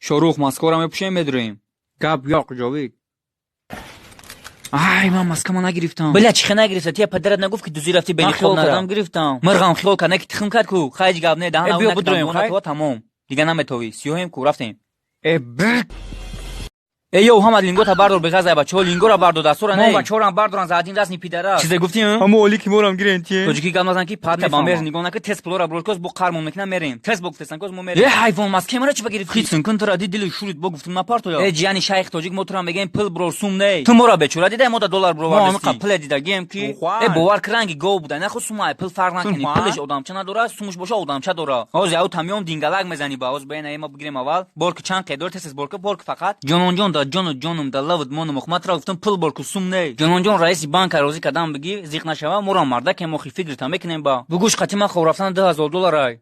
Шорух, маскора мепӯшем, медурем. Гап ёқ, Ҷовид. Ай, ман маскама нагирифтам. Бля, чихе нагирифта? Тия падарат нагуфт, ки дузӣ рафти? Ман Бени хиёл хоб кардам, нара. Гирифтам. Мирғам хиёл кард, не ки тухм кард ку. Хайҷ гап не, даҳана Э, биё бидроем, хай. Тамом. Дига наметовӣ. Сиёҳем ку, рафтем. Э, бир. Э, ё, ҳамад лингота бардор, беғазай, бачаҳо, лингора бардор, дастора Мо не. бачаҳорам бардоран, за один раз не пидорас. Чизе гуфтӣ? Ҳамо оли ки морам гирен тие. Тоҷикӣ гап назан, ки пад Ба мефаҳмам. меҳр нигоҳ накун, тез пулора бродкост, бо қармон мекунам, мерем. Тез бо гуфтесан коз мо мерем. Э, ҳайвон, маскаи мара чӣ ба гирифтӣ? Хитсин кун, тура ди дили шурит, бо гуфтум, напартоя. Э, ҷияни шайх тоҷик, мо тура мегӯем, пул брор, сум не. Ту мора бечора дидай, мо да доллар Мо бировардистӣ. ҳамиқа пуле дидагием, ки Э, бовар ки ранги гов буда, нахо сумай пул фарқ накунӣ. Сумай? Пулеш одамча надора, сумуш боша, одамча дора. Ҳозир яу тамём дингалак мезанӣ ба. Ҳозир баина ема бигирем аввал. Борки чанд қедор, тез борки, борки фақат. Ҷононҷон да ҷону ҷонум да лавд монум охмат ра гуфтум, пул борку, сум не. Ҷононҷон, раиси банка розӣ кардам, бигӣ зиқ нашава, морам мардакем, охи фикрта мекунем ба. Бугӯш, қати ман хоб рафтан 2000 долларай.